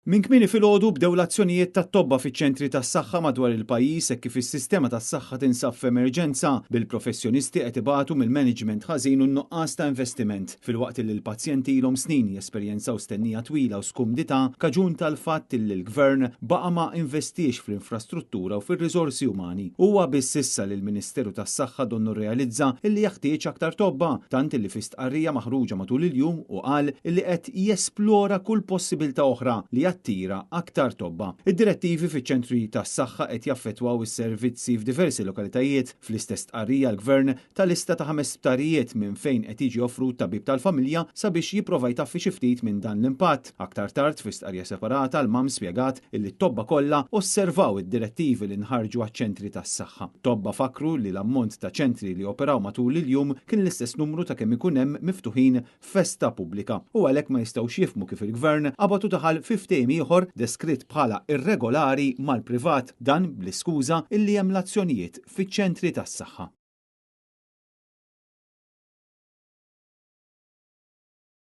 Minn kmieni filgħodu bdew l-azzjonijiet tat-tobba fiċ-ċentri tas-saħħa madwar il-pajjiż hekk kif is-sistema tas-saħħa tinsab f'emerġenza, bil-professjonisti qed ibatu mill-management ħażin u n-nuqqas ta' investiment, filwaqt li l-pazjenti ilhom snin jesperjenzaw stennija twila u skumdità kaġun tal-fatt li l-Gvern baqa' ma investiex fl-infrastruttura u fir-riżorsi umani. Huwa biss issa li l-Ministeru tas-Saħħa donnu rrealizza illi jeħtieġ aktar tobba, tant illi fi stqarrija maħruġa matul il-jum hu qal illi qed jesplora kull possibilità oħra li jattira aktar tobba. Id-direttivi fiċ-ċentri tas-saħħa qed jaffettwaw is-servizzi f'diversi lokalitajiet. Fl-istess stqarrija l-Gvern ta lista ta' ħames sptarijiet minn fejn qed jiġi offrut tabib tal-familja sabiex jipprova jtaffi xi ftit minn dan l-impatt. Aktar tard fi stqarrija separata l-MAM spjegat illi t-tobba kollha osservaw id-direttivi li nħarġu għaċ-ċentri tas-saħħa. Tobba fakkru li l-ammont ta' ċentri li operaw matul il-jum kien l-istess numru ta' kemm ikun hemm miftuħin f'festa pubblika u għalhekk ma jistgħux jifhmu kif il-Gvern qabad u daħal fi ftehim ieħor deskritt bħala irregolari mal-privat, dan bl-iskuża illi hemm l-azzjonijiet fiċ-ċentri tas-saħħa.